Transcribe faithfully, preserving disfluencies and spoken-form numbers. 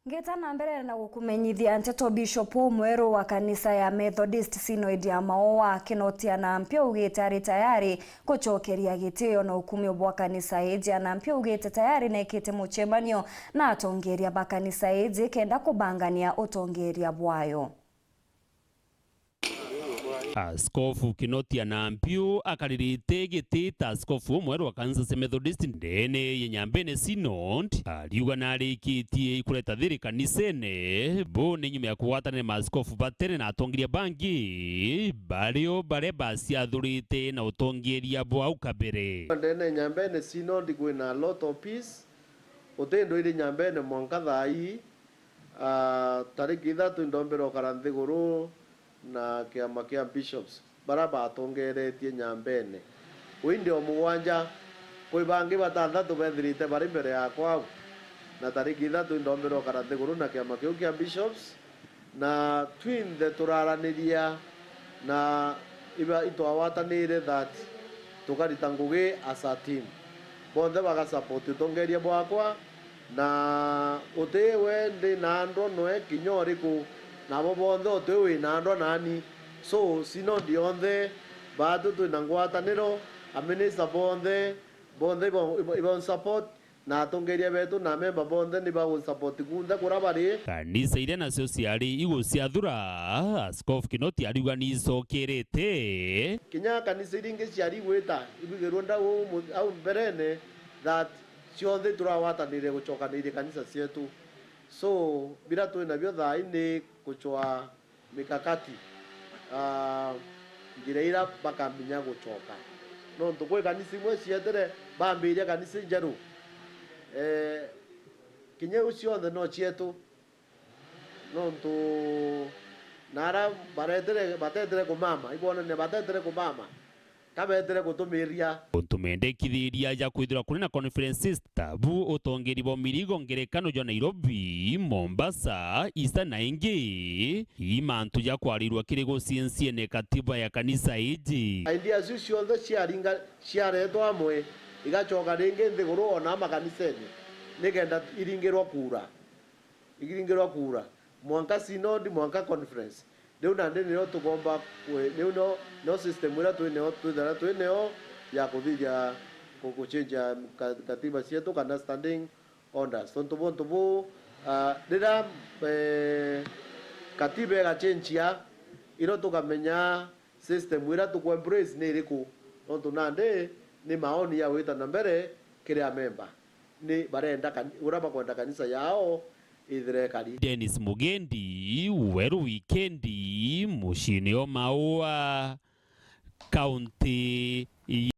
Ngita na mbere na gukumenyithia nteto, Bishop umweru wa kanisa ya Methodist Synod ya Maua, Kinotia Nampio, augite ari tayari gucokeria gitio na ukumio bwa kanisa iji. Nampio augite tayari nekite mucemanio na atongeria ba kanisa iji kenda kubangania utongeria bwayo. Askofu Kinotia Nampiu akaririte giti ta askofu umweru wa kanisa cia Methodist ndene ya Nyambene Synod, ariuga narikitie ikureta thiri kanisene, bu ni nyuma ya kugwatanira maaskofu ba tene na atongeria bangi, bario baria baciathurite na utongeria bwa au kabere. Ndene ya Nyambene Synod kwina a lot of peace, uti ndu iri Nyambene mwanka thaa ii. Ah, tariki ithatu indombere ukara nthiguru na kiama kia bishops baria batongeretie Nyambene. Ui ndi o mugwanja, kwi bangi batanthatu bethirite bari mbere yakwa au, na tariki ithatu indombere ukara nthiguru na kiama kiu kia bishops, na twinthe turaraniria na iba itwagwatanire that tukarita ngugi as a team. Bonthe bagasupport utongeria bwakwa, na uti we ndi na ndwa noe kinya uriku, nabo bonthe uti wi na ndwa nani. So, synod yonthe, baatu twina ngwataniro, a minister bonthe, bonthe ibo, ibo, ibo support, na atongeria betu na memba bonthe ni bagu support kunthe kuria bari. Kanisa iria nacio ciari iguciathura, Askofu Kinoti ariuga ni icokerete. Kinya kanisa iria ingi ciari igwita ibigirwe ndau mu-, au mberene, that cionthe turagwatanire gucokaniria kanisa cietu. So, bira twi nabio thaa ii ni gucwa mikakati, ah, njira ira bakaminya gucoka. Nontu kwi kanisa imwe cietire, bambiria kanisa injeru. Eh, kinya iu cionthe no cietu. Nontu nara baretire, batetire kumama, ikwonania batetire kumama. Ka beetire gutumiria. Untu mendekithiria ja kwithirwa kuri na conferences tabu utongeri bwa mirigo ngerekano jwa Nairobi, Mombasa, Easter na ingi, i mantu ja kwarirua kiri guciensiene katiba ya kanisa iji. Ideas iu cionthe ciaringa, ciaretwa amwe, igacoka ringi nthiguru ona makanisa-ini, nikenda iringirwa kura. Ikiringirwa kura, mwanka synod, mwanka conference. Riu nandi nio tugomba kwe-, riu nio, nio system iria twi nio, twithira twi nio ya kuthithia ku-, kuchenjia ka-, katiba cietu kana standing orders. Tontu buntu buu, ah, riria, eh, katiba igacenjia, irio tukamenya system iria tuku embrace ni iriku? Nontu nandi ni maoni ya gwita na mbere kiri amemba. Ni barenda kani-, uria bakwenda kanisa yao ithire ikari. Dennis Mugendi, Weru Wikendi, muciini o Maua, kaunti